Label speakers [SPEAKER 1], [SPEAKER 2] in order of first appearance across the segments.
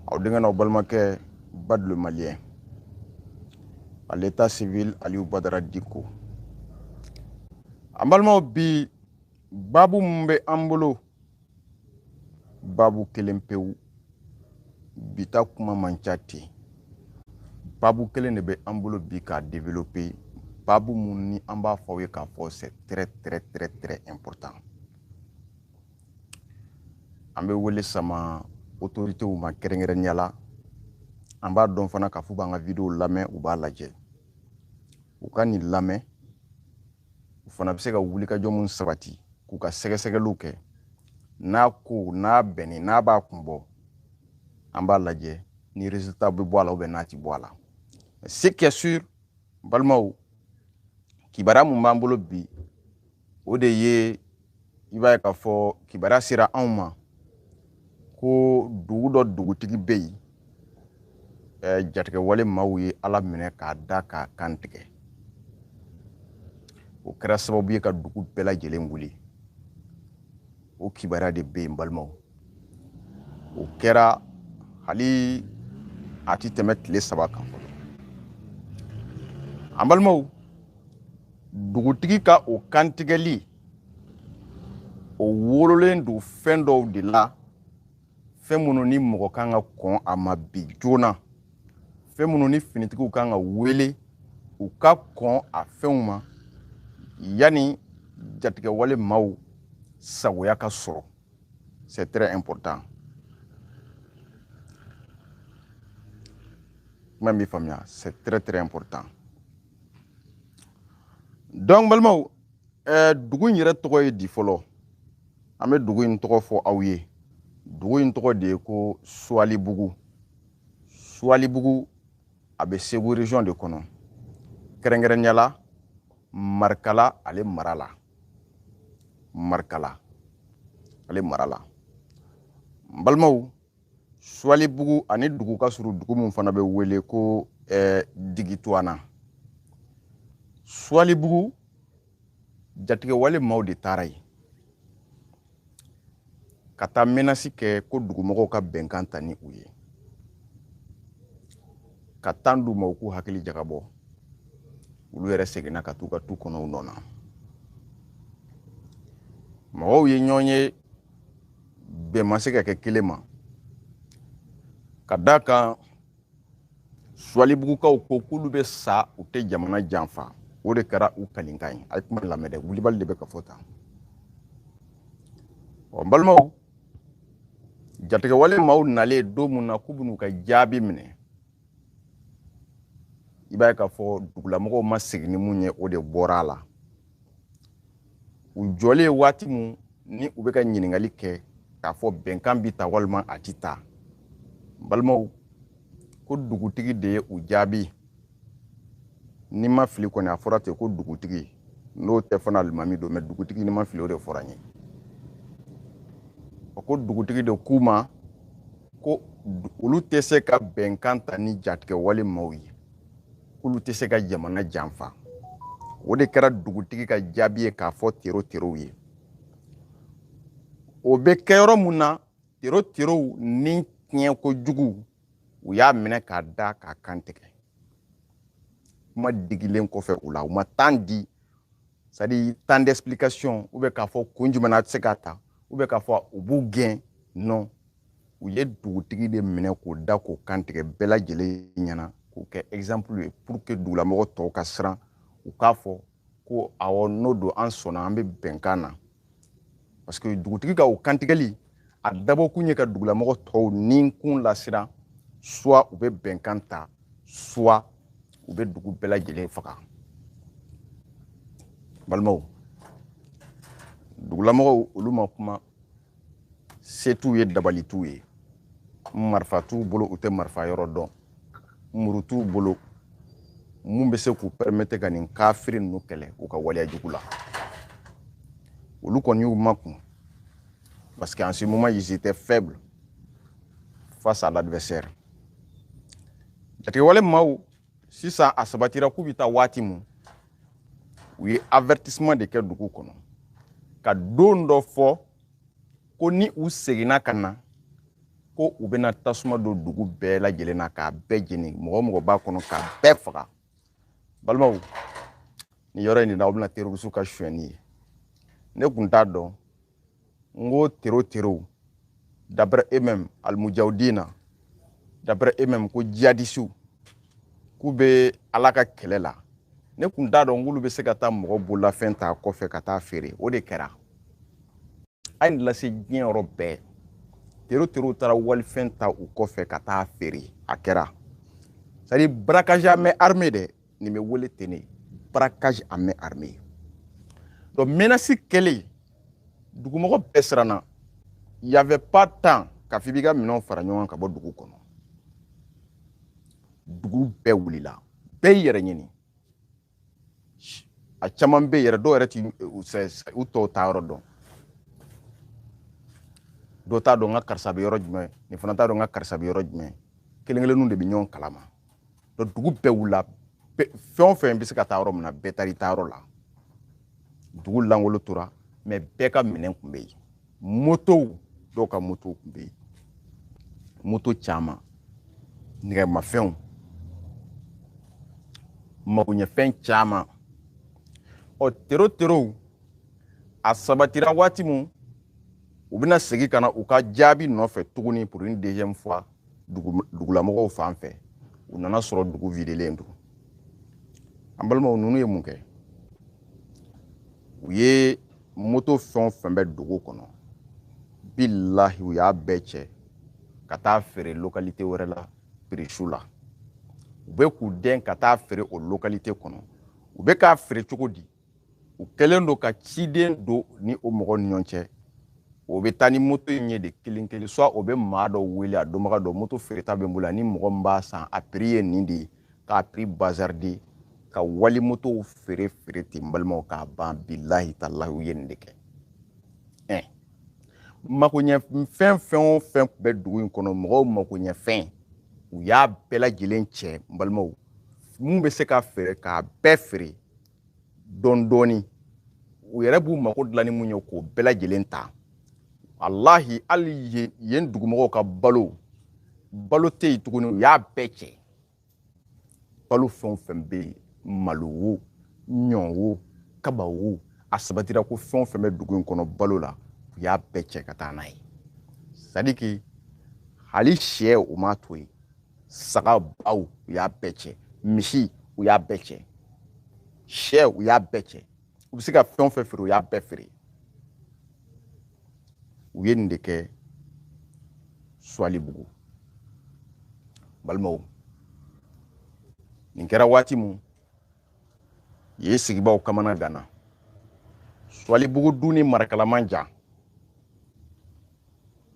[SPEAKER 1] Aw denkɛ n'aw balimakɛ Bad le Malien, à l'état civil Aliou Badara Diko. An balimaw, bi babu mun bɛ an bolo, babu kelen pewu. Bi ta kuma man ca ten, babu kelen de bɛ an bolo bi k'a développer. Babu mun ni an b'a fɔ aw ye k'a fɔ c'est très très très très important. An bɛ wele sama autorités ma kɛrɛnkɛrɛnnenya la. An b'a dɔn fana k'a fɔ u b'an ka vidéo lamɛn, u b'a lajɛ, u ka nin lamɛn. U fana bɛ se ka wulikajɔ mun sabati k'u ka sɛgɛsɛgɛliw kɛ, n'a ko n'a bɛnnen n'a b'a kun bɔ, an b'a lajɛ ni résultat bɛ bɔ a la ou bien n'a ti bɔ a la. Ce qui est sûr, balimaw, kibaruya mun b'an bolo bi, o de ye i b'a ye k'a fɔ kibaruya sera anw ma ko dugu dɔ dugutigi bɛ yen, jatigɛwale maaw ye Ala minɛ k'a da k'a kan tigɛ. O kɛra sababu ye ka dugu bɛɛ lajɛlen wuli. O kibaruya de bɛ yen, balimaw. O kɛra hali a ti tɛmɛ tile 3 kan fɔlɔ. An balimaw, dugutigi ka o kantigɛli, o wololen don fɛn dɔw de la, fɛn minnu ni mɔgɔ kan ka kɔn a ma bi joona, fɛn minnu ni finitigiw kan ka wele u ka kɔn a fɛnw ma yanni jatigɛwale maaw sagoya ka sɔrɔ. C'est très important. Kuma min faamuya, c'est très très important. Donc balimaw, dugu in yɛrɛ tɔgɔ ye di fɔlɔ? An bɛ dugu in tɔgɔ fɔ aw ye. Dugu in tɔgɔ de ye ko Suwalibugu. Suwalibugu, a bɛ Segu région de kɔnɔ, kɛrɛnkɛrɛnnenya la Marikala ale mara la. Marikala ale mara la. N balimaw, Suwalibugu ani dugu ka surun, dugu min fana bɛ wele ko Digituwana. Suwalibugu, jatigɛwale maaw de taara yen ka taa menace kɛ ko dugumɔgɔw ka bɛnkan ta ni u ye, ka tan d'u ma u k'u hakili jagabɔ. Olu yɛrɛ seginna ka t'u ka tu kɔnɔ u nɔ na. Mɔgɔw ye ɲɔgɔn ye, bɛn ma se ka kɛ kelen ma, ka d'a kan Suwalibugukaw ko k'olu bɛ sa, u tɛ jamana janfa. O de kɛra u kalinkan ye. A ye kuma lamɛn dɛ, wulibali de bɛ ka fɔ tan. Ɔ n balimaw, jatigɛwale maaw nalen don mun na k'u bɛn'u ka jaabi minɛ, i b'a ye k'a fɔ dugulamɔgɔw ma segin ni mun ye, o de bɔra a la. U jɔlen waati mun ni u bɛ ka ɲininkali kɛ k'a fɔ bɛnkan bi ta walima a ti ta, n balimaw, ko dugutigi de ye u jaabi. Ni ma fili kɔni, a fɔra ten ko dugutigi, n'o tɛ fana alimami don, mɛ dugutigi, ni ma fili, o de fɔra n ye. O ko dugutigi de k'u ma ko olu tɛ se ka bɛnkan ta ni jatigɛwale maaw ye, k'olu tɛ se ka jamana janfa. O de kɛra dugutigi ka jaabi ye k'a fɔ tero terow ye. O bɛ kɛ yɔrɔ mun na, tero terow ni tiɲɛ kojugu, u y'a minɛ k'a da k'a kan tigɛ. Kuma digilen kɔfɛ u la, u ma temps di, c'est à dire temps d'explication, ou bien k'a fɔ kun jumɛn na a tɛ se k'a ta, ou bien k'a fɔ u b'u gɛn. Non, u ye dugutigi de minɛ k'o da k'o kan tigɛ bɛɛ lajɛlen ɲɛna, k'o kɛ exemple ye pour que dugulamɔgɔ tɔw ka siran, u k'a fɔ ko awɔ, n'o don, an sɔnna, an bɛ bɛnkan na. Parce que dugutigi ka o kantigɛli, a dabɔkun ye ka dugulamɔgɔ tɔw ni kun lasiran, soit u bɛ bɛnkan ta, soit u bɛ dugu bɛɛ lajɛlen faga. Balimaw, dugulamɔgɔw olu ma kuma, se t'u ye, dabali t'u ye, marifa t'u bolo, u tɛ marifa yɔrɔ dɔn, muru t'u bolo mun bɛ se k'u permettre ka nin kafiri ninnu kɛlɛ u ka waleya jugu la. Olu kɔni y'u makun, parce qu'en ce moment ils étaient faibles face à l'adversaire. Jatigɛwale maaw sisan, a sabatira k'u bɛ taa waati mun, u ye avertissement de kɛ dugu kɔnɔ ka don dɔ fɔ ko ni u seginna ka na Ko u bɛna tasuma don dugu bɛɛ lajɛlen na k'a bɛɛ jeni, mɔgɔ o mɔgɔ b'a kɔnɔ k'a bɛɛ faga. Balimaw, nin yɔrɔ in de la aw bɛna terroriste ka sonyɛni ye. Ne kun t'a dɔn n ko terow, d'après eux-mêmes alimujawudina, d'après eux-mêmes ko jihadisiw k'u bɛ Ala ka kɛlɛ la. Ne kun t'a dɔn k'olu bɛ se ka taa mɔgɔ bololafɛn ta kɔfɛ ka taa feere. O de kɛra. A ye nin lase diɲɛ yɔrɔ bɛɛ. Terow taara walifɛn ta u kɔfɛ ka taa feere. A kɛra, c'est à dire braquage à main armée dɛ. Nin bɛ wele ten de, braquage à main armée. Donc menace kɛlen, dugumɔgɔ bɛɛ siranna. Il y avait pas temps ka fɔ i b'i ka minɛnw fara ɲɔgɔn kan ka bɔ dugu kɔnɔ. Dugu bɛɛ wulila, bɛɛ y'i yɛrɛ ɲini. A caman bɛ yɛrɛ, dɔw yɛrɛ ti u tɔw ta yɔrɔ dɔn. Dɔw t'a dɔn n ka karisa bɛ yɔrɔ jumɛn, nin fana t'a dɔn n ka karisa bɛ yɔrɔ jumɛn. Kelen kelenninw de bɛ ɲɔgɔn kalama. Donc dugu bɛɛ wulila, fɛn o fɛn bɛ se ka taa yɔrɔ min na, bɛɛ taara i ta yɔrɔ la. Dugu lankolon tora, mais bɛɛ ka minɛn tun bɛ yen. Motow, dɔw ka motow tun bɛ yen, moto caman, nɛgɛmafɛnw, magoɲɛfɛn caman. Ɔ terow a sabatira waati mun, u bɛna segin ka na u ka jaabi nɔfɛ tuguni pour une deuxième fois dugulamɔgɔw fan fɛ. U nana sɔrɔ dugu videlen don. An balimaw, ninnu ye mun kɛ? U ye moto fɛn o fɛn bɛ dugu kɔnɔ, bilahi, u y'a bɛɛ cɛ ka taa feere localité wɛrɛ la, prix su la. U bɛ k'u dɛn ka taa feere o localité kɔnɔ. U bɛ k'a feere cogo di? U kɛlen don ka ciden don ni o mɔgɔ ni ɲɔgɔn cɛ. O bɛ taa ni moto in ye de kelen kelen, soit o bɛ maa dɔ wele, a dɔnbaga dɔ, moto feereta bɛ n bolo, ani mɔgɔ min b'a san, a prix ye nin de ye, k'a prix bazarder, ka wali motow feere feere ten. N balimaw, k'a ban. Bilahi talahi, u ye nin de kɛ. Makoɲɛfɛn fɛn o fɛn bɛ dugu in kɔnɔ, mɔgɔw makoɲɛfɛn, u y'a bɛɛ lajɛlen cɛ. N balimaw, mun bɛ se ka feere, k'a bɛɛ feere dɔɔni dɔɔni, u yɛrɛ b'u mako dilan ni mun ye, k'o bɛɛ lajɛlen ta. Walahi, hali yen dugumɔgɔw ka balo, balo tɛ yen tuguni. U y'a bɛɛ cɛ. Balo fɛn o fɛn bɛ yen, malo wo, ɲɔ wo, kaba wo, a sabatira ko fɛn o fɛn bɛ dugu in kɔnɔ balo la, u y'a bɛɛ cɛ ka taa n'a ye. C'est à dire que hali sɛ, u m'a to yen. Saga, baw, u y'a bɛɛ cɛ. Misi, u y'a bɛɛ cɛ. Sɛ, u y'a bɛɛ cɛ. U bɛ se ka fɛn o fɛn feere, u y'a bɛɛ feere. U ye nin de kɛ Suwalibugu. Balimaw, nin kɛra waati mun, yen sigibaw kamana ganna. Suwalibugu du ni Marakala man jan.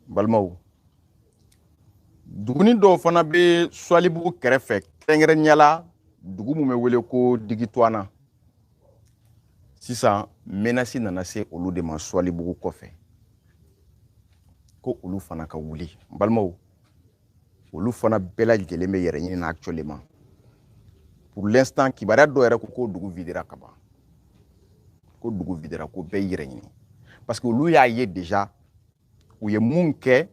[SPEAKER 1] Balimaw, duguni dɔw fana bɛ Suwalibugu kɛrɛfɛ, kɛrɛnkɛrɛnnenya la dugu mun bɛ wele ko Digituwana. Sisan menace nana se olu de ma Suwalibugu kɔfɛ, ko olu fana ka wuli. N balimaw, olu fana bɛɛ lajɛlen bɛ yɛrɛ ɲini na actuellement. Pour l'instant, kibaruya dɔw yɛrɛ ko ko dugu videra ka ban, ko dugu videra, ko bɛɛ y'i yɛrɛ ɲini, parce que olu y'a ye déjà u ye mun kɛ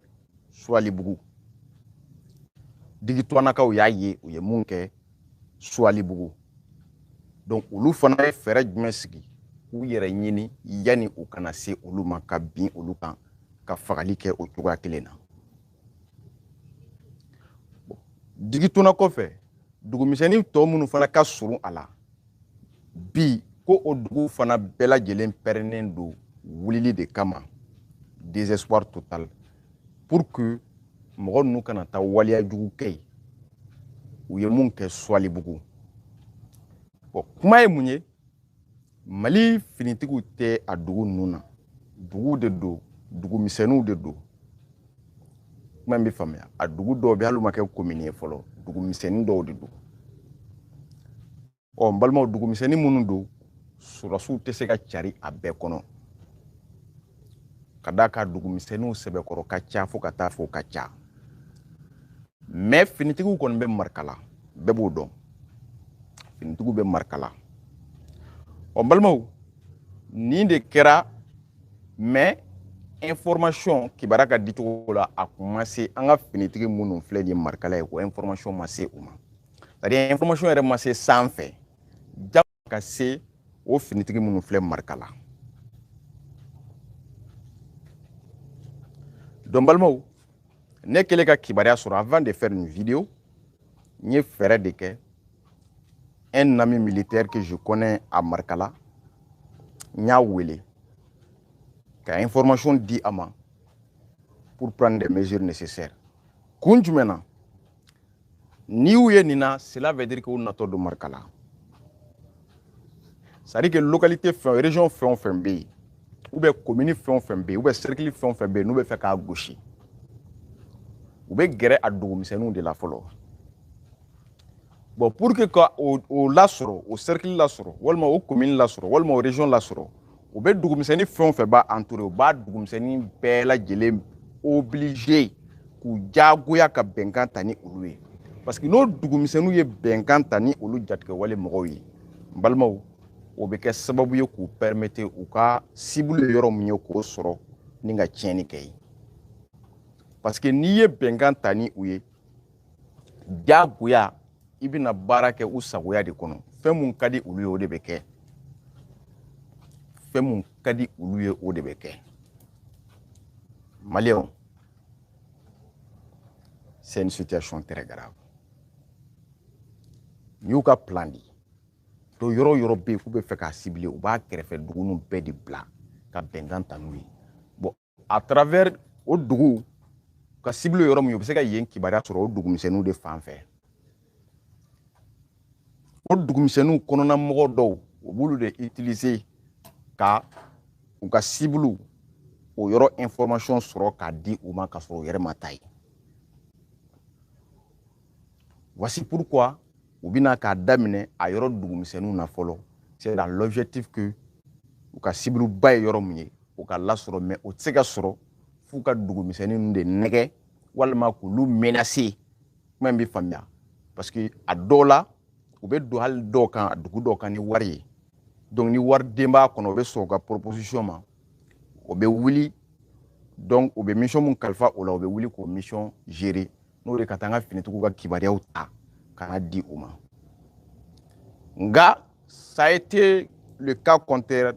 [SPEAKER 1] Suwalibugu. Digituwanakaw y'a ye u ye mun kɛ Suwalibugu. Donc olu fana ye fɛɛrɛ jumɛn sigi k'u yɛrɛ ɲini yanni u kana se olu ma ka bin olu kan ka fagali kɛ o cogoya kelen na? Digituna kɔfɛ, dugumisɛnnin tɔ minnu fana ka surun a la bi, ko o dugu fana bɛɛ lajɛlen pɛrɛnnen don wulili de kama, désespoir total, pour que mɔgɔ ninnu kana taa waleya jugu kɛ yen, u ye mun kɛ Suwalibugu. Bon, kuma ye mun ye? Mali finitigiw tɛ a dugu ninnu na. Dugu de don, dugumisɛnninw de don. Kuma in bɛ faamuya. A dugu dɔw bɛ, hali u ma kɛ komini ye fɔlɔ, dugumisɛnnin dɔw de don. Ɔ n balimaw, dugumisɛnnin minnu don, sɔrɔdasiw tɛ se ka cari a bɛɛ kɔnɔ, ka d'a kan dugumisɛnninw sɛbɛkɔrɔ ka ca fo ka taa fɔ ka ca. Mais finitigiw kɔni bɛ Marikala, bɛɛ b'o dɔn, finitigiw bɛ Marikala. Ɔ n balimaw, nin de kɛra. Mais Information kibaruya ka di cogo la, a kun ma se an ka finitigi minnu filɛ nin ye Marikala ye, o information ma se u ma. C'est à dire information yɛrɛ ma se sanfɛ ja ka se o finitigi minnu filɛ Marikala. Donc balimaw, ne kɛlen ka kibaruya sɔrɔ, avant de faire une vidéo, n ye fɛɛrɛ de kɛ. Un ami militaire que je connais à Markala, n y'a wele ka information di a ma pour prendre des mesures nécessaires. Kun jumɛn na n'i y'u ye nin na, cela veut dire que u natɔ don Markala. C'est à dire que localité fɛn, région fɛn o fɛn bɛ yen, ou bien commune fɛn o fɛn bɛ yen, ou bien cercle fɛn o fɛn bɛ yen, n'u bɛ fɛ k'a gosi, u bɛ gɛrɛ a dugumisɛnninw de la fɔlɔ. Bon, pour que ka o lasɔrɔ, o cercle lasɔrɔ, walima o commune lasɔrɔ, walima o région lasɔrɔ, u bɛ dugumisɛnnin fɛn o fɛn b'a entouré, u b'a dugumisɛnnin bɛɛ lajɛlen obligé k'u diyagoya ka bɛnkan ta ni olu ye. Parce que n'o dugumisɛnninw ye bɛnkan ta ni olu jatigɛwale mɔgɔw ye, n balimaw, o bɛ kɛ sababu ye k'u permettre u ka cible ye yɔrɔ min ye k'o sɔrɔ ni ka tiɲɛni kɛ yen. Parce que n'i ye bɛnkan ta ni u ye, diyagoya i bɛna baara kɛ u sagoya de kɔnɔ. Fɛn mun ka di olu ye, o de bɛ kɛ. Fɛn mun ka di olu ye, o de bɛ kɛ. Maliyɛnw, c'est une situation très grave. N y'u ka plan di. Donc yɔrɔ o yɔrɔ bɛ yen k'u bɛ fɛ k'a cibler, u b'a kɛrɛfɛ dugu ninnu bɛɛ de bila ka bɛnkan ta n'u ye. Bon, à travers o dugu ka cible yɔrɔ min ye, u bɛ se ka yen kibaruya sɔrɔ o dugumisɛnninw de fan fɛ. O dugumisɛnninw kɔnɔna mɔgɔ dɔw, u b'olu de utiliser ka u ka cible o yɔrɔ information sɔrɔ k'a di u ma, k'a sɔrɔ u yɛrɛ ma taa yen. Voici pourquoi u bɛna k'a daminɛ a yɔrɔ dugumisɛnninw na fɔlɔ. C'est dans l'objectif que u ka cible ba ye yɔrɔ min ye, u ka lasɔrɔ, mais o tɛ se ka sɔrɔ f'u ka dugumisɛnnin ninnu de nɛgɛ walima k'olu menacer. Kuma in bɛ faamuya, parce que a dɔw la u bɛ don hali dɔw kan, dugu dɔw kan ni wari ye. Donc ni wari den b'a kɔnɔ, u bɛ sɔn u ka proposition ma, o bɛ wuli. Donc u bɛ mission mun kalifa o la, u bɛ wuli k'o mission gérer, n'o de ka taa an ka finitigiw ka kibaruyaw ta ka na di u ma. Nka ça a été le cas contraire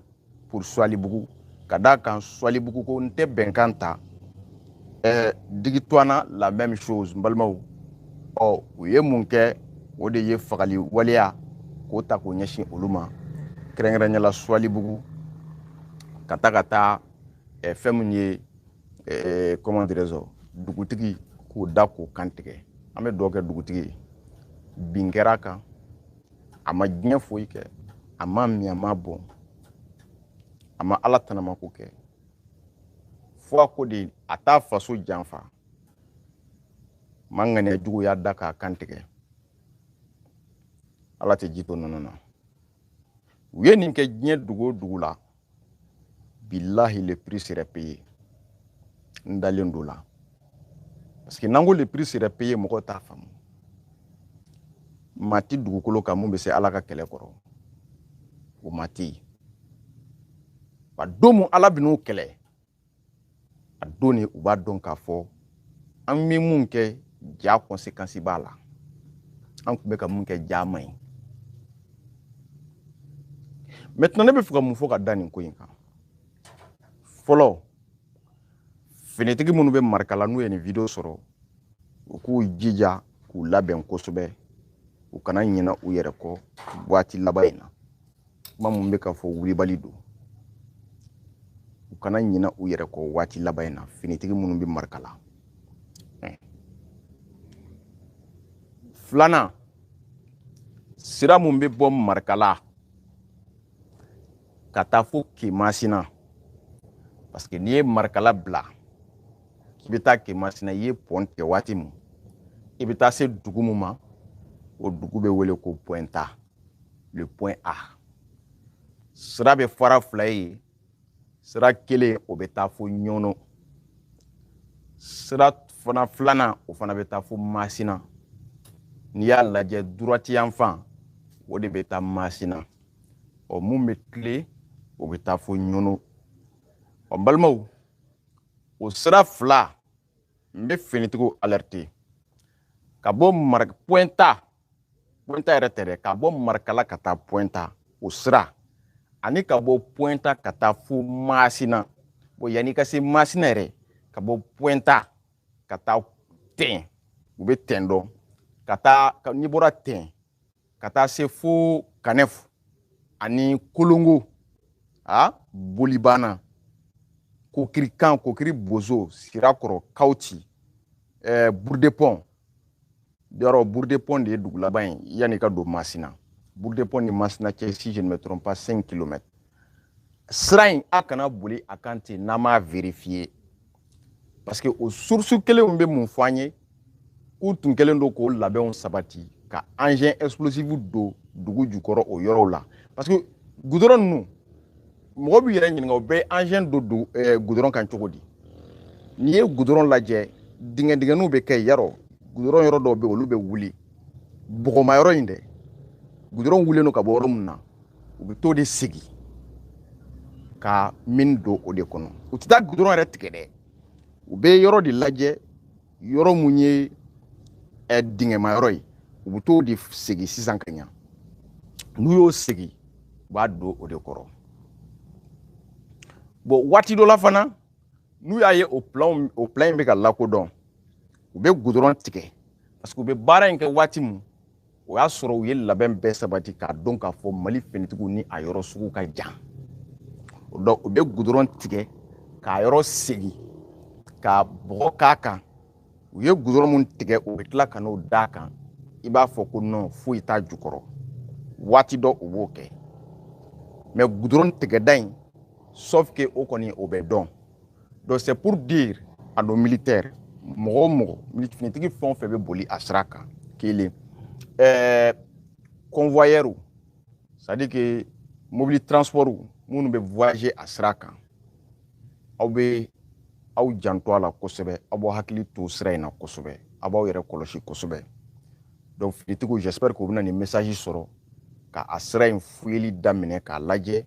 [SPEAKER 1] pour Soualibougou, ka d'a kan Soualibougou ko n tɛ bɛnkan ta. Digitouana, la même chose. N balimaw, ɔ u ye mun kɛ? O de ye fagali waleya k'o ta k'o ɲɛsin olu ma, kɛrɛnkɛrɛnnenya la Soualibougou, ka taa fɛn min ye, comment dirais-je, dugutigi k'o da k'o kan tigɛ. An bɛ dugawu kɛ dugutigi ye. Bin kɛra a kan, a ma diɲɛ foyi kɛ, a ma min, a ma bɔn, a ma Ala tanamako kɛ, fo a ko de a t'a faso janfa. Ma ŋaniya jugu y'a da k'a kan tigɛ. Ala tɛ ji to nɔnɔ na. U ye nin kɛ diɲɛ dugu o dugu la, bilahi, le prix serait payé. N dalen don la, parce que n'an ko le prix serait payé, mɔgɔw t'a faamu. Maa ti dugukolo kan mun bɛ se Ala ka kɛlɛ kɔrɔ, o maa tɛ yen. Wa don mun Ala bɛ n'o kɛlɛ, a don de u b'a dɔn k'a fɔ an bɛ mun kɛ, ja conséquence b'a la. An tun bɛ ka mun kɛ, ja man ɲi. Maintenant, ne bɛ fɛ ka mun fɔ ka da nin ko in kan? Fɔlɔ, finitigi minnu bɛ Marikala, n'u ye nin vidéo sɔrɔ, u k'u jija k'u labɛn kosɛbɛ, u kana ɲinɛ u yɛrɛ kɔ waati laban in na. Kuma mun bɛ ka fɔ, wulibali don. U kana ɲinɛ u yɛrɛ kɔ waati laban in na, finitigi minnu bɛ Marikala. Filanan, sira mun bɛ bɔ Marikala ka taa fo Kemasina, parce que n'i ye Marikala bila k'i bɛ taa Kemasina, i ye pɔn tigɛ waati min, i bɛ taa se dugu mun ma, o dugu bɛ wele ko Point A, le point A. Sira bɛ fara fila ye. Sira kelen, o bɛ taa fo Ɲɔnɔ. Sira fana filanan, o fana bɛ taa fo Masina. N'i y'a lajɛ, droite yan fan, o de bɛ taa Masina. Ɔ mun bɛ tile, o bɛ taa fo Ɲɔnɔ. Ɔ n balimaw, O sira fila, n bɛ finitigiw alerter ka bɔ Pointa, Pointa yɛrɛ tɛ dɛ, ka bɔ Marikala ka taa Pointa, o sira, ani ka bɔ Pointa ka taa fo Masina. Bon, yanni ka se Masina yɛrɛ, ka bɔ Pointa ka taa Tɛn, u bɛ Tɛn dɔn, ka taa, n'i bɔra Tɛn ka taa se fo Kanɛfu ani Kolongo, a Bolibana, Kokiri kan, Kokiri Bozo, Sirakɔrɔ, Kawuti, Bourdepont. Yɔrɔ Bourdepont de ye dugu laban ye yanni ka don Masina. Bourdepont ni Masina cɛ, si je ne me trompe pas, 5 km. Sira in, a kana boli a kan ten n'an m'a vérifier, parce que o source kelenw bɛ mun fɔ an ye? K'u tun kɛlen don k'o labɛnw sabati ka engin explosif don dugu jukɔrɔ o yɔrɔw la, parce que goudron ninnu, mɔgɔ b'i yɛrɛ ɲininka, o bɛ engin don goudron kan cogo di? N'i ye goudron lajɛ, dingɛ dingɛninw bɛ kɛ yen. Yarɔ, goudron yɔrɔ dɔw bɛ yen, olu bɛ wuli, bɔgɔma yɔrɔ in dɛ, goudron wulilen don ka bɔ yɔrɔ min na, u bɛ t'o de sigi ka min don o de kɔnɔ. U tɛ taa goudron yɛrɛ tigɛ dɛ, u bɛ yɔrɔ de lajɛ, yɔrɔ mun ye dingɛma yɔrɔ ye, u bɛ t'o de segi sisan ka ɲa. N'u y'o segi, u b'a don o de kɔrɔ. Bon, waati dɔ la fana, n'u y'a ye o plan, o plan in bɛ ka lakodɔn, u bɛ goudron tigɛ, parce que u bɛ baara in kɛ waati min, o y'a sɔrɔ u ye labɛn bɛɛ sabati k'a dɔn k'a fɔ Mali finitigiw ni a yɔrɔ sugu ka jan. Donc u bɛ goudron tigɛ k'a yɔrɔ segi ka bɔgɔ k'a kan. U ye goudron mun tigɛ, u bɛ tila ka n'o d'a kan, i b'a fɔ ko non, foyi t'a jukɔrɔ. Waati dɔ u b'o kɛ, mais goudron tigɛda in, sauf que o kɔni, o bɛ dɔn. Donc c'est pour dire à nos militaires, mɔgɔ o mɔgɔ, finitigi fɛn o fɛn bɛ boli a sira kan, kelen, convoyeur, c'est à dire que mobili transport minnu bɛ voyager a sira kan, aw bɛ aw janto a la kosɛbɛ, aw b'aw hakili to sira in na kosɛbɛ, aw b'aw yɛrɛ kɔlɔsi kosɛbɛ. Donc finitigiw, j'espère que u bɛna nin message sɔrɔ ka a sira in fuyeli daminɛ k'a lajɛ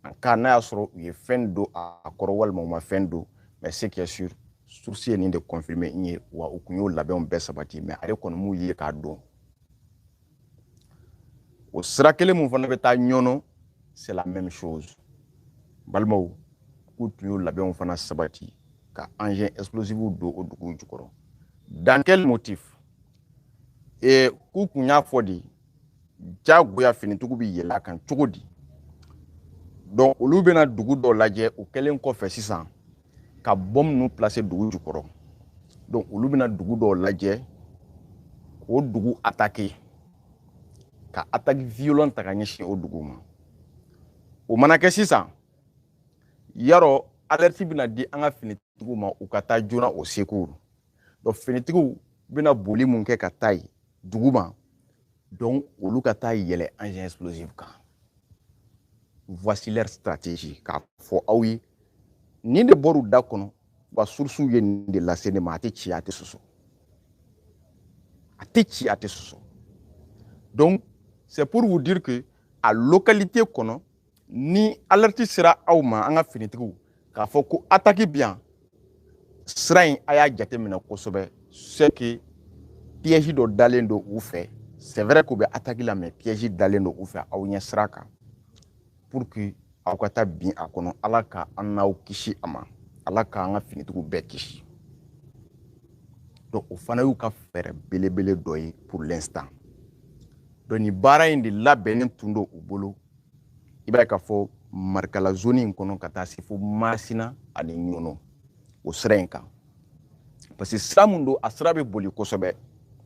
[SPEAKER 1] en cas n'a y'a sɔrɔ u ye fɛn don a kɔrɔ walima u ma fɛn don. Mais ce qui est sûr, source ye nin de confirmer n ye wa, u kun y'o labɛnw bɛɛ sabati, mais ale kɔni m'u ye k'a dɔn. O sira kelen mun fana bɛ taa Ɲɔnɔ, c'est la même chose. Balimaw, k'u tun y'o labɛnw fana sabati ka engin explosif don o dugu jukɔrɔ. Dans quel motif? Et k'u kun y'a fɔ de, jagoya finitigiw bɛ yɛlɛ a kan cogo di? Donc olu bɛna dugu dɔ lajɛ, o kɛlen kɔfɛ sisan ka bombe ninnu placer dugu jukɔrɔ. Donc olu bɛna dugu dɔw lajɛ k'o dugu attaquer, ka attaque violente ta ka ɲɛsin o dugu ma. O mana kɛ sisan, yarɔ, alerte bɛna di an ka finitigiw ma, u ka taa joona au secours. Donc finitigiw bɛna boli mun kɛ ka taa yen dugu ma, donc olu ka taa yɛlɛ engin explosif kan. Voici leur stratégie k'a fɔ aw ye. Nin de bɔr'u da kɔnɔ wa, sources ye nin de lase ne ma. A tɛ ci, a tɛ sɔsɔ, a tɛ ci, a tɛ sɔsɔ. Donc c'est pour vous dire que a localité kɔnɔ, ni alerte sera aw ma, an ka finitigiw, k'a fɔ ko attaque bi yan, sira in, a y'a jateminɛ kosɛbɛ. C'est que piège dɔ dalen don u fɛ. C'est vrai k'u bɛ attaque la, mais piège dalen don u fɛ aw ɲɛ sira kan pour que aw ka taa bin a kɔnɔ. Ala ka an n'aw kisi a ma, Ala k'an ka finitigiw bɛɛ kisi. Donc o fana y'u ka fɛɛrɛ belebele dɔ ye pour l'instant. Donc nin baara in de labɛnnen tun don u bolo, i b'a ye k'a fɔ Marikala zone in kɔnɔ ka taa se fo Masina ani Ɲɔnɔ, o sira in kan, parce que sira mun don, a sira bɛ boli kosɛbɛ,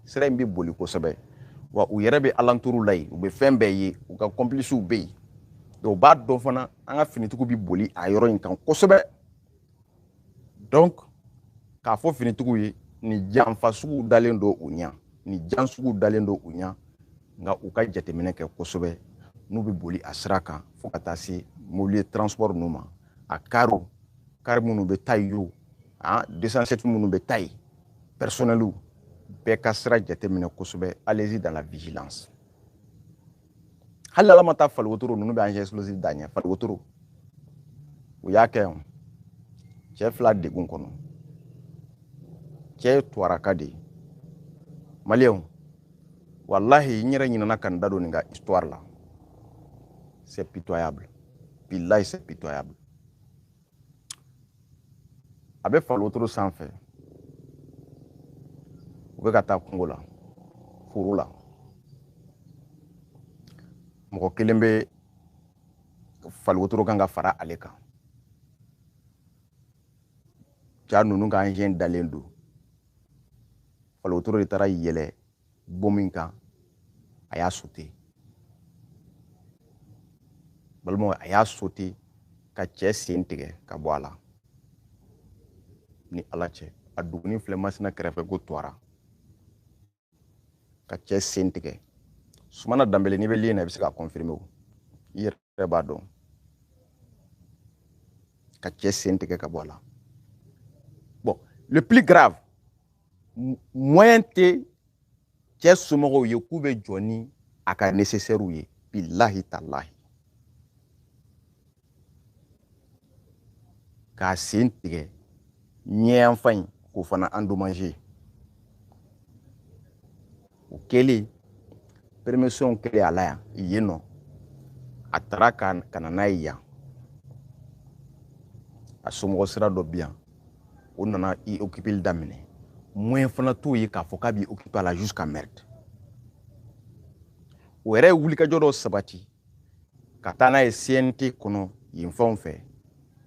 [SPEAKER 1] sira in bɛ boli kosɛbɛ wa. U yɛrɛ bɛ alentour la yen, u bɛ fɛn bɛɛ ye, u ka complices bɛ yen. Donc u b'a dɔn fana an ka finitigiw bɛ boli a yɔrɔ in kan kosɛbɛ. Donc k'a fɔ finitigiw ye, nin janfa sugu dalen don u ɲɛ, nin jan sugu dalen don u ɲɛ, nka u ka jateminɛ kɛ kosɛbɛ n'u bɛ boli a sira kan, fo ka taa se mobili transport ninnu ma, a kariw, kari minnu bɛ taa yen o, 207 minnu bɛ taa yen, personnel bɛɛ ka sira jateminɛ kosɛbɛ. Allez-y dans la vigilance. Hali Ala ma taa fali wotoro ninnu bɛ engin explosif da ɲɛ, fali wotoro, u y'a kɛ yan. Cɛ fila degun kɔnɔ. Cɛ ye tuwaraka de ye. Maliyɛnw, wallahi n yɛrɛ ɲinɛna ka n da don nin ka histoire la. C'est pitoyable. Billahi, c'est pitoyable. A bɛ falotoro sanfɛ. U bɛ ka taa kungo la, foro la. Mɔgɔ kelen bɛ faliwotoro kan ka fara ale kan. Ja ninnu ka engin dalen don. Faliwotoro de taara yɛlɛ bon min kan, a y'a sauté. Balimaw, a y'a sauté ka cɛ sen tigɛ ka bɔ a la. Ni Ala cɛ, a duguni filɛ Masina kɛrɛfɛ ko Tuwara. Ka cɛ sen tigɛ. Sumana Danbele, n'i bɛ lien na, i bɛ se k'a confirmer o. I yɛrɛ b'a dɔn. Ka cɛ sen tigɛ ka bɔ a la. Bon, le plus grave, moyen tɛ cɛ somɔgɔw ye k'u bɛ jɔ ni a ka nécessaire ye. Bilahi talahi. K'a sen tigɛ ɲɛyanfan in k'o fana endommager. O kɛlen, permission kɛlen a la yan yen nɔ, a taara ka na n'a ye yan. A somɔgɔ sira dɔ bi yan, o nana i occupeli daminɛ. Moyen fana t'o ye k'a fɔ k'a b'i occuper a la jusqu'à merde. O yɛrɛ ye wulikajɔ dɔ sabati ka taa n'a ye CNT kɔnɔ yen fɛnw fɛ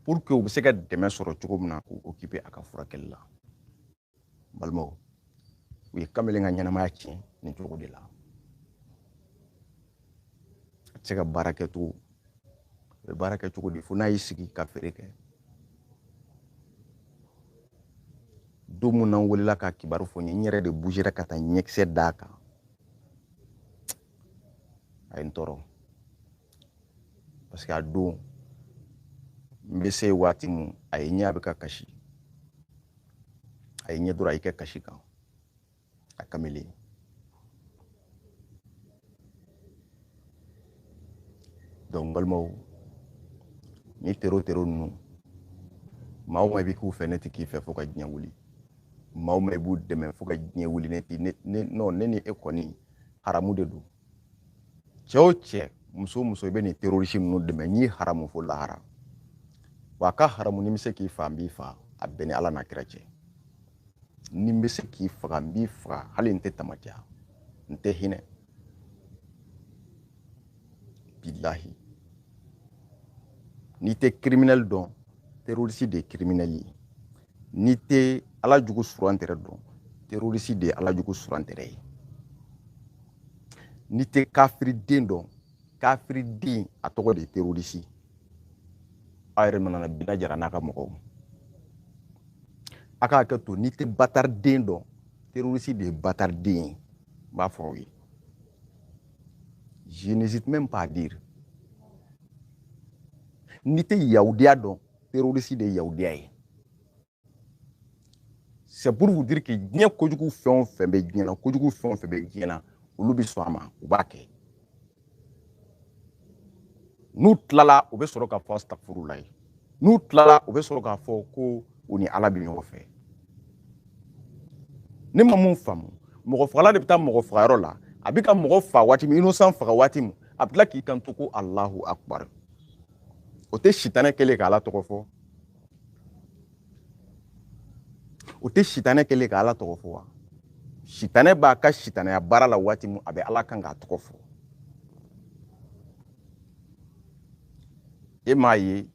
[SPEAKER 1] pour que u bɛ se ka dɛmɛ sɔrɔ cogo min na k'u occuper a ka furakɛli la. Balimaw, u ye kamalen ka ɲɛnamaya tiɲɛ nin cogo de la. A tɛ se ka baara kɛ tugun. A bɛ baara kɛ cogo di fo n'a y'i sigi ka feere kɛ. Don min na n welela ka kibaru fɔ n ye, n yɛrɛ de bougera ka taa ɲɛkisɛ d'a kan. A ye n tɔɔrɔ. Parce que a don, n bɛ se waati mun, a ye ɲɛ a bɛ ka kasi. A ye ɲɛ dɔrɔn a y'i kɛ kasi kan. A kamalen. Donc n balimaw, ni tero tero ninnu, maa o maa i bɛ k'u fɛ, ne tɛ k'i fɛ fo ka diɲɛ wuli. Maa o maa i b'u dɛmɛ fo ka diɲɛ wuli, ne ti, ne, ne, non, ne ni e kɔni haramu de don. Cɛ o cɛ, muso o muso i bɛ nin terroriste ninnu dɛmɛ, n y'i haramu fo lahara. Wa a ka haramu ni n bɛ se k'i fa, n b'i fa, a bɛɛ ni Ala n'a kira cɛ. Ni n bɛ se k'i faga, n b'i faga, hali n tɛ tamaja, n tɛ hinɛ. Bilahi. N'i tɛ criminel dɔn, terroriste de ye criminel ye. N'i tɛ Ala jugu surantɛrɛ dɔn, terroriste de ye Ala jugu surantɛrɛ ye. N'i tɛ kafiriden dɔn, kafiriden a tɔgɔ de ye terroriste. Aw yɛrɛ nana Bina Jara n'a ka mɔgɔw. A k'a hakɛ to, n'i tɛ batariden dɔn, terroriste de ye batariden ye. N b'a fɔ aw ye. Je n'hésite même pas à dire. N'i tɛ yahudiya dɔn, terroriste de ye yahudiya ye. C'est pour vous dire que diɲɛ kojugu fɛn o fɛn bɛ diɲɛ na, kojugu fɛn o fɛn bɛ diɲɛ na, olu bɛ sɔn a ma, u b'a kɛ. N'u tilala, u bɛ sɔrɔ k'a fɔ astagfirulayi. N'u tilala, u bɛ sɔrɔ k'a fɔ ko u ni Ala bɛ ɲɔgɔn fɛ. Ne ma mun faamu, mɔgɔ fagala de bɛ taa mɔgɔ fagayɔrɔ la, a bɛ ka mɔgɔ fa waati min, innocent faga waati min, a bɛ tila k'i kanto ko Alahu akbar. O tɛ sitanɛ kɛlen ka Ala tɔgɔ fɔ. O tɛ sitanɛ kɛlen ka Ala tɔgɔ fɔ wa? Sitanɛ b'a ka sitanɛya baara la waati min, a bɛ Ala kan k'a tɔgɔ fɔ. E m'a ye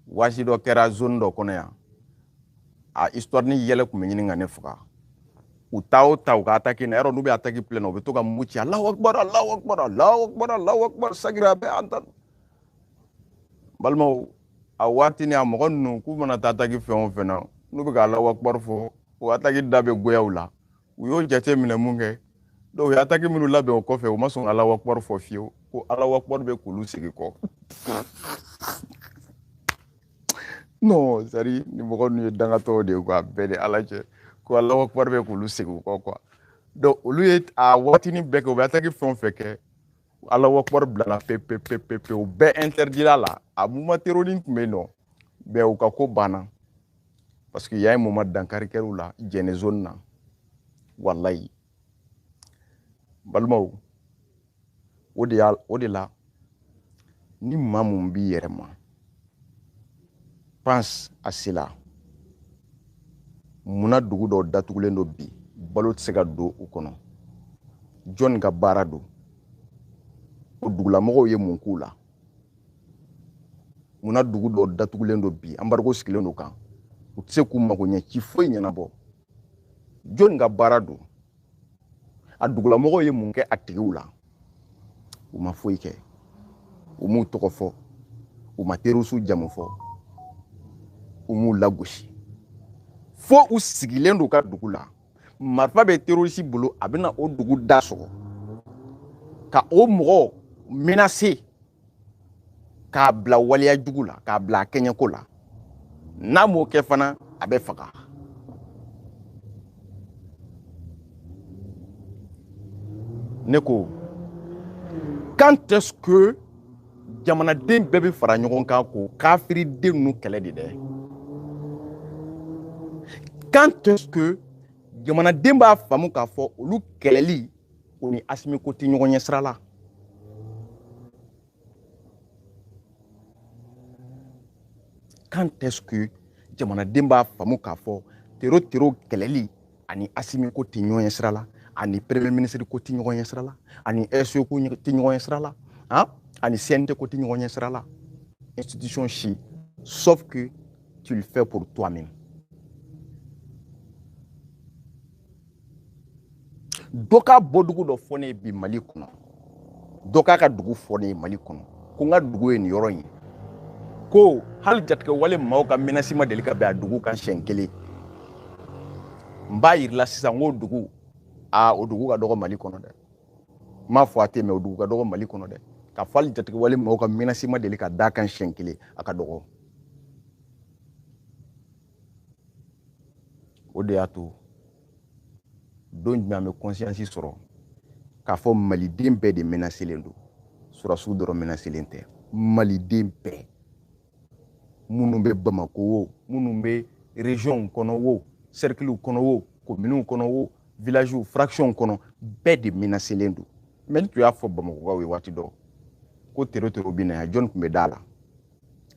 [SPEAKER 1] waati dɔ kɛra zone dɔ kɔnɔ yan, a histoire ni yɛlɛ tun bɛ ɲini ka ne faga. U taa o ta u ka attaque na, yarɔ n'u bɛ attaque plein na, u bɛ to ka mugu ci, Alahu akbar, Alahu akbar, Alahu akbar, Alahu akbar, sagira a bɛ an ta. Balimaw, a waati ni a mɔgɔ ninnu k'u mana taa attaque fɛn o fɛn na, n'u bɛ ka Alahu akbar fɔ, o attaque da bɛ goya u la. U y'o jate minɛ mun kɛ, donc u ye attaque minnu labɛn o kɔfɛ, u ma sɔn ka Alahu akbar fɔ fiyewu, ko Alahu akbar bɛ k'olu segin kɔ. Non, c'est-à-dire ni mɔgɔ ninnu ye dangatɔw de ye quoi, bɛɛ ni Ala cɛ, ko Alahu akbar bɛ k'olu segin kɔ quoi. Donc olu ye a waatinin bɛɛ kɛ, u bɛ attaque fɛn o fɛn kɛ, Alahu akbar bilala pe pe pe pe pe, u bɛɛ interdira la. A mouvement terroriste tun bɛ yen nɔ, mais u ka ko banna. Parce que y a un moment dankari kɛr'u la Jɛnɛ zone na. Walayi, balimaw, o de y'a o de la ni maa mun b'i yɛrɛ ma, pense à cela. Munna dugu dɔw datugulen don bi, balo tɛ se ka don u kɔnɔ? Jɔnni ka baara don? O dugulamɔgɔw ye mun k'u la? Munna dugu dɔw datugulen don bi, embargo sigilen don kan, u tɛ se k'u mago ɲɛ ci foyi ɲɛnabɔ? Jɔnni ka baara don? A dugulamɔgɔw ye mun kɛ a tigiw la? U ma foyi kɛ. U m'u tɔgɔ fɔ, u ma terroriste jamu fɔ, u m'u lagosi. Fo u sigilen don u ka dugu la, marifa bɛ terroriste bolo, a bɛna o dugu da sɔgɔ ka o mɔgɔ menacer, k'a bila waleya jugu la, k'a bila a kɛɲɛko la. N'a m'o kɛ fana, a bɛ faga. Ne ko, quand est-ce que jamanaden bɛɛ bɛ fara ɲɔgɔn kan k'o kafiriden ninnu kɛlɛ de dɛ? Quand est-ce que jamanaden b'a faamu k'a fɔ olu kɛlɛli o ni Asimi ko tɛ ɲɔgɔn ɲɛ sira la? Quand est-ce que jamanaden b'a faamu k'a fɔ tero tero kɛlɛli ani Asimi ko tɛ ɲɔgɔn ɲɛ sira la, ani premier ministre ko tɛ ɲɔgɔn ɲɛ sira la, ani SE ko tɛ ɲɔgɔn ɲɛ sira la, han, ani CNT ko tɛ ɲɔgɔn ɲɛ sira la? Institution si, sauf que tu le fais pour toi-même. Dɔ ka bɔ dugu dɔ fɔ ne ye bi Mali kɔnɔ, dɔ k'a ka dugu fɔ ne ye Mali kɔnɔ, ko n ka dugu ye nin yɔrɔ in ye, ko hali jatigɛwale maaw ka menace ma deli ka bɛn a dugu kan siɲɛ kelen. N b'a yir'i la sisan k'o dugu, aa, o dugu ka dɔgɔ Mali kɔnɔ dɛ. N m'a fɔ a tɛ, mais o dugu ka dɔgɔ Mali kɔnɔ dɛ. K'a fɔ hali jatigɛwale maaw ka menace ma deli ka d'a kan siɲɛ kelen, a ka dɔgɔ. O de y'a to don jumɛn an bɛ conscience sɔrɔ k'a fɔ maliden bɛɛ de menacelen don, sɔrɔdasiw dɔrɔn menacelen tɛ, maliden bɛɛ, minnu bɛ Bamako wo, minnu bɛ région kɔnɔ wo, cercle kɔnɔ wo, commune kɔnɔ wo, village fraction kɔnɔ, bɛɛ de menacelen don. Mais ni tun y'a fɔ Bamakɔkaw ye waati dɔ ko tero tero bɛ na yan, jɔnni tun bɛ da la?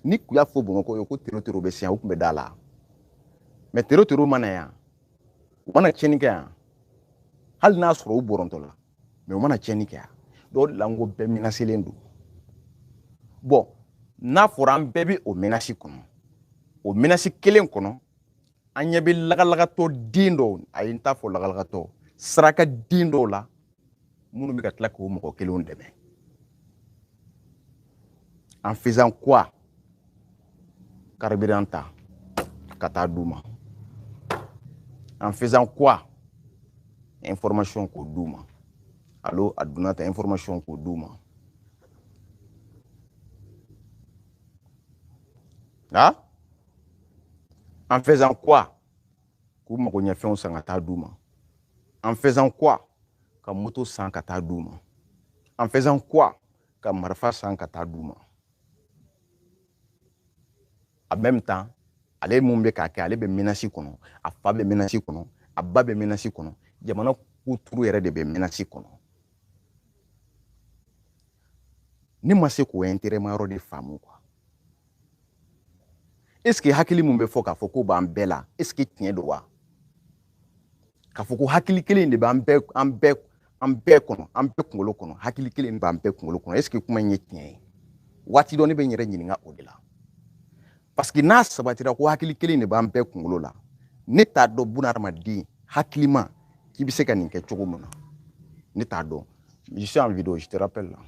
[SPEAKER 1] Ni tun y'a fɔ Bamakɔ ye ko tero tero bɛ se yan, u tun bɛ da la. Mais tero tero mana yan, u mana tiɲɛni kɛ yan, hali n'a sɔrɔ u bɔrɔntɔ la, mais u mana tiɲɛni kɛ yan. Donc o de la n ko bɛɛ menacelen don. Bon, n'a fɔra an bɛɛ bɛ o menace kɔnɔ, o menace kelen kɔnɔ, an ɲɛ bɛ lagalagatɔ den dɔw, ayi n t'a fɔ lagalagatɔ, saraka den dɔw la minnu bɛ ka tila k'o mɔgɔ kelenw dɛmɛ. En faisant quoi? Carburant ta ka taa d'u ma. En faisant quoi? Information k'o d'u ma. Allo, a donna ta, information k'o d'u ma. Ah? En faisant quoi? K'u mago ɲɛfɛnw san ka taa d'u ma. En faisant quoi? Ka moto san ka taa d'u ma. En faisant quoi? Ka marifa san ka taa d'u ma. En même temps, ale mun bɛ k'a kɛ, ale bɛ menace kɔnɔ, a fa bɛ menace kɔnɔ, a ba bɛ menace kɔnɔ, jamana kuturu yɛrɛ de bɛ menace kɔnɔ. Ne ma se k'o intérêt ma yɔrɔ de faamu quoi. Est-ce que hakili mun bɛ fɔ k'a fɔ k'o b'an bɛɛ la, est-ce que tiɲɛ don wa? K'a fɔ ko hakili kelen de b'an bɛɛ, an bɛɛ, an bɛɛ kɔnɔ, an bɛɛ kunkolo kɔnɔ, hakili kelen de b'an bɛɛ kunkolo kɔnɔ, est-ce que kuma in ye tiɲɛ ye? Waati dɔ ne bɛ n yɛrɛ ɲininka o de la. Parce que n'a sabatira ko hakili kelen de b'an bɛɛ kunkolo la, ne t'a dɔn bunahadamaden hakilima k'i bɛ se ka nin kɛ cogo min na. Ne t'a dɔn. Je suis en vidéo, je te rappelle là.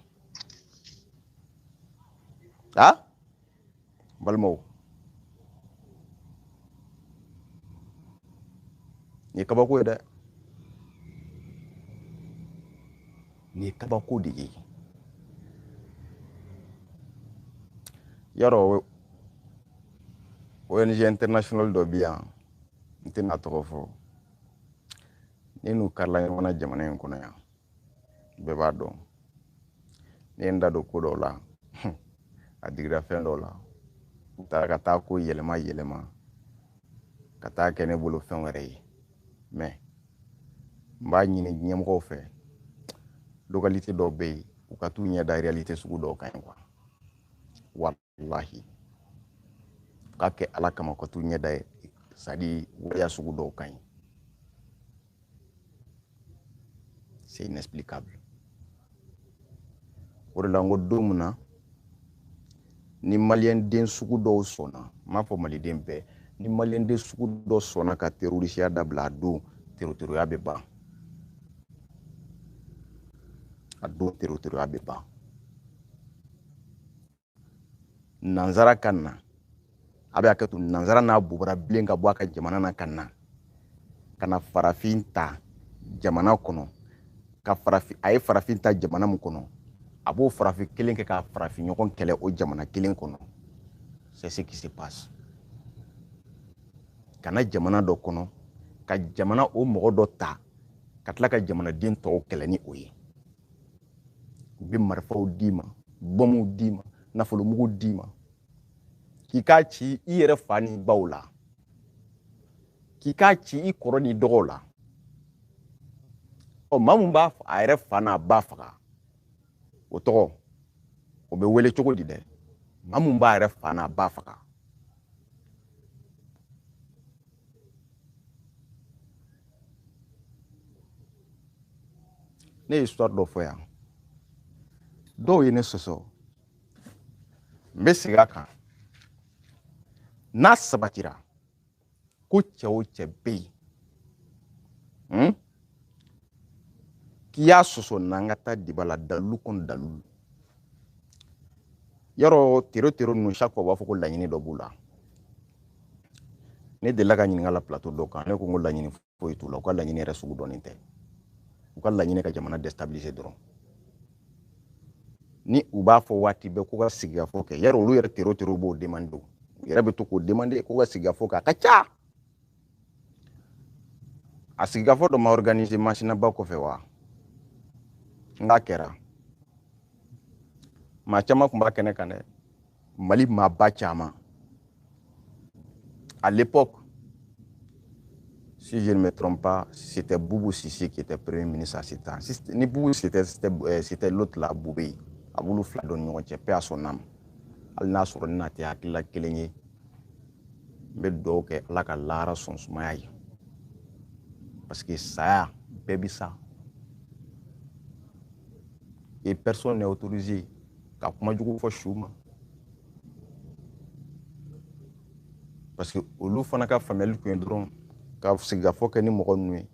[SPEAKER 1] Ah? Balimaw, nin ye kabako ye dɛ. Nin ye kabako de ye. Yarɔ, ONG international dɔ bɛ yan, n tɛna tɔgɔ fɔ. Ne n'u karila ɲɔgɔn na jamana in kɔnɔ yan, bɛɛ b'a dɔn. Ne ye n da don ko dɔw la, a digira fɛn dɔw la, u taara ka taa ko yɛlɛma yɛlɛma. Ka taa kɛ ne bolo fɛn wɛrɛ ye. Mais n b'a ɲini ɲɛmɔgɔw fɛ, localité dɔw bɛ yen, u ka t'u ɲɛ da réalité sugu dɔw kan yen quoi. Walahi, u k'a kɛ Ala kama, u ka t'u ɲɛ da, c'est à dire waleya sugu dɔw kan yen. C'est inexplicable. O de la n ko don min na ni maliyɛn den sugu dɔw sɔnna, n m'a fɔ maliden bɛɛ, ni maliyɛn den sugu dɔ sɔnna ka terrorisiya dabila, a don terrorisiya bɛ ban. A don terrorisiya bɛ ban. Nanzara ka na, a bɛ hakɛ to, nanzara n'a bobara bilen ka bɔ a ka jamana na ka na, ka na farafin ta jamana kɔnɔ, ka farafin, a ye farafin ta jamana min kɔnɔ, a b'o farafin kelen kɛ ka farafin ɲɔgɔn kɛlɛ o jamana kelen kɔnɔ. C'est ce qui se passe. Ka na jamana dɔ kɔnɔ, ka jamana o mɔgɔ dɔ ta, ka tila ka jamanaden tɔw kɛlɛ ni o ye. U bɛ marifaw d'i ma, bɔnmuw d'i ma, nafolomugu d'i ma, k'i k'a ci i yɛrɛ fa ni baw la, k'i k'a ci i kɔrɔ ni dɔgɔw la. Ɔ, maa mun b'a a yɛrɛ fa n'a ba faga, o tɔgɔ o bɛ wele cogo di dɛ? Maa mun b'a yɛrɛ fa n'a ba faga. Ne ye histoire dɔ fɔ yan, dɔw ye ne sɔsɔ, n bɛ segin a kan. N'a sabatira ko cɛ o cɛ bɛ yen, k'i y'a sɔsɔ n'an ka taa diba la, dalilu kɔni dalilu. Yɔrɔ tero tero ninnu, chaque fois u b'a fɔ ko laɲini dɔ b'u la. Ne delila ka ɲininka la plateau dɔ kan, ne ko n ko laɲini foyi t'u la, u ka laɲini yɛrɛ sugu dɔnnen tɛ. U ka laɲini ka jamana déstabiliser dɔrɔn. Ni u b'a fɔ waati bɛɛ k'u ka sigikafɔ kɛ, yarɔ olu yɛrɛ tero tero b'o demander, u yɛrɛ bɛ to k'o demander k'u ka sigikafɔ kɛ, a ka ca. A sigikafɔ dɔ ma organiser Masinaba kɔfɛ wa? N k'a kɛra. Maa caman tun b'a kɛnɛ kan dɛ, Mali maaba caman. À l'époque, si je ne me trompe pas, c'était Boubou Sissé qui était premier ministre à ce temps. Ni Boubou c'était, c'était l'autre là, Boubé. A b'olu fila dɔn ni ɲɔgɔn cɛ, paix à son âme. Hali n'a sɔrɔ ne n'a tɛ hakilila kelen ye, n bɛ dugawu kɛ Ala ka lahara sɔn sumaya ye. Parce que saya, bɛɛ bi sa. Et personne n'est autorisé ka kuma jugu fɔ su ma. Parce que olu fana ka faamuyali tun ye dɔrɔn ka sigikafɔ kɛ ni mɔgɔ ninnu ye.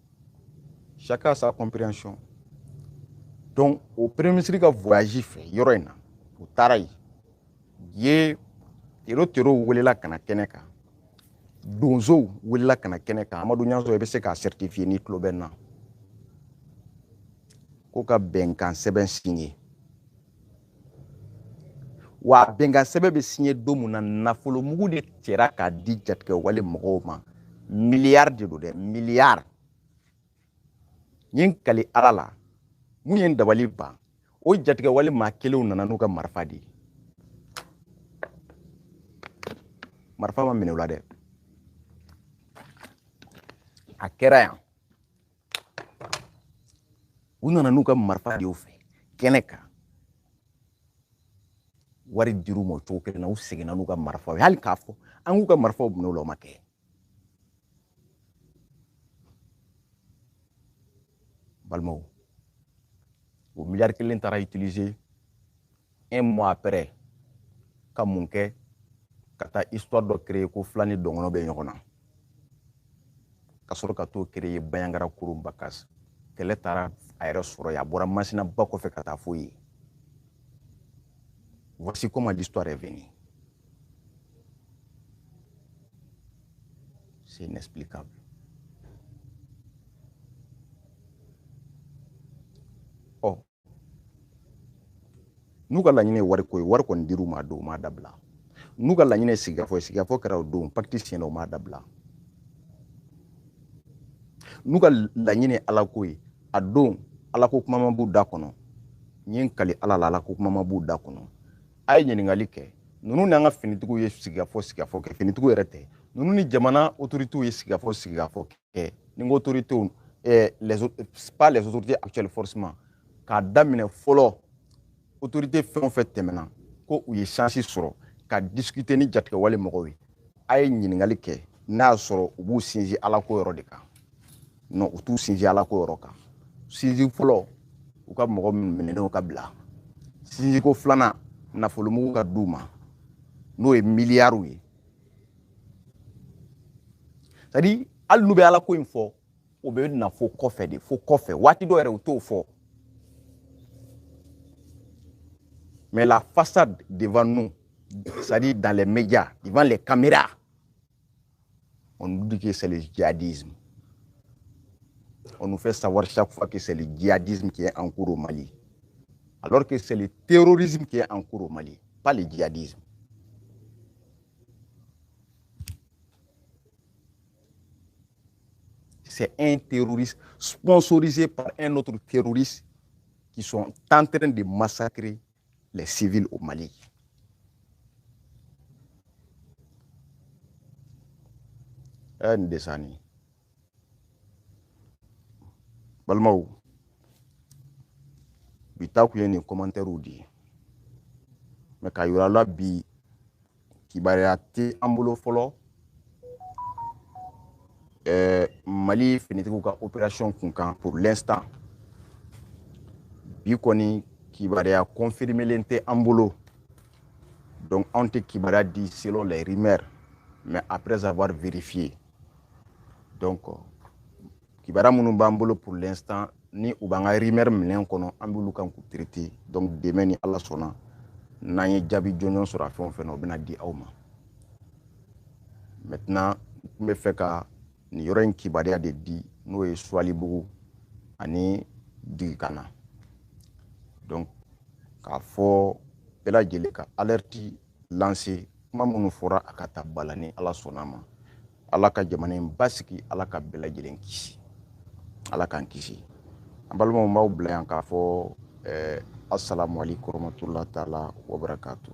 [SPEAKER 1] Chacun a sa compréhension. Donc, o premier ministre ka voyage fɛ yɔrɔ in na, u taara yen. Ye tero tero welela ka na kɛnɛ kan. Donsow welela ka na kɛnɛ kan. Amadu Ɲanzɔ, i bɛ se k'a certifier n'i tulo bɛ n na. Ko ka bɛnkan sɛbɛn signé. Wa bɛnkan sɛbɛn bɛ signé don mun na, nafolomugu de cɛra k'a di jatigɛwale mɔgɔw ma. Miliyari de don dɛ, miliyari. N ye n kali Ala la, mun ye n dabali ban, o jatigɛwale maa kelenw nana n'u ka marifa de ye. Marifa ma minɛ u la dɛ. A kɛra yan. U nana n'u ka marifa de y'u fɛ kɛnɛ kan. Wari dir'u ma o cogo kelen na, u seginna n'u ka marifaw ye. Hali k'a fɔ an k'u ka marifaw minɛ u la, o ma kɛ. Balimaw, o miliyari kelen taara utiliser un mois après ka mun kɛ, ka taa histoire dɔ créer ko fila ni dɔngɔnɔ bɛ ɲɔgɔn na, ka sɔrɔ ka t'o créer Bandiagara Koro Bakas. Kɛlɛ taara a yɛrɛ sɔrɔ yen, a bɔra Masina ba kɔfɛ ka taa fo yen. Voici comment l'histoire est venue. C'est inexplicable. Ɔ, n'u ka laɲini ye wariko ye, wari kɔni dir'u ma a don, u m'a dabila. N'u ka laɲini ye sigikafɔ ye, sigikafɔ kɛra o don, pacte signera, u m'a dabila. N'u ka laɲini ye alako ye, a don alako kuma ma b'u da kɔnɔ. N ye n kali Ala la, alako kuma ma b'u da kɔnɔ. A ye ɲininkali kɛ, ninnu n'an ka finitigiw ye sigikafɔ kɛ, finitigiw yɛrɛ tɛ. Ninnu ni jamana autorités ye sigikafɔ kɛ. Ni n ko autorités, les pas les autorités actuelles forcément, k'a daminɛ fɔlɔ autorité fɛn o fɛn tɛmɛna ko u ye chance sɔrɔ ka discuter ni jatigɛwale mɔgɔw ye, a ye ɲininkali kɛ n'a y'a sɔrɔ u b'u sinsin ala ko yɔrɔ de kan. Non, u t'u sinsin ala ko yɔrɔ kan. Sinsin fɔlɔ, u ka mɔgɔ minɛnenw ka bila. Sinsinko filanan, nafolomugu ka d'u ma, n'o ye miliyariw ye. C'est à dire, hali n'u bɛ ala ko in fɔ, o bɛ na fo kɔfɛ de, fo kɔfɛ waati dɔw yɛrɛ u t'o fɔ. Mais la façade devant nous, c'est-à-dire dans les médias, devant les caméras, on nous dit que c'est le djihadisme. On nous fait savoir chaque fois que c'est le djihadisme qui est en cours au Mali. Alors que c'est le terrorisme qui est en cours au Mali, pas le djihadisme. C'est un terroriste sponsorisé par un autre terroriste qui sont en train de massacrer les civils au Mali. Desani. Balimaw, bi ta kun ye nin commentaire di, mais k'a yira la bi kibaruya tɛ an bolo fɔlɔ. Mali finitigiw ka opération kun kan pour l'instant, bi kɔni kibaruya confirmelen tɛ an bolo. Donc anw tɛ kibaruya di selon les rumeurs, mais après avoir vérifié. Donc kibaruya minnu b'an bolo pour l'instant, ni u b'an ka rumeur minɛn kɔnɔ, an b'olu kan k'u traiter. Donc demain ni Ala sɔnna, n'an ye jaabi jɔnjɔn sɔrɔ a fɛn o fɛn na, o bɛna di aw ma. Maintenant, n bɛ fɛ ka nin yɔrɔ in kibaruya de di, n'o ye Suwalibugu ani Digikana. Donc k'a fɔ bɛɛ lajɛlen ka alerte lancer, kuma minnu fɔra a ka taa ba la ni Ala sɔnna ma. Ala ka jamana in basigi, Ala ka bɛɛ lajɛlen kisi, Ala k'an kisi. An balimaw, n b'aw bila yan k'a fɔ assalamu alaikum warahmatullahi taala wabarakatuh.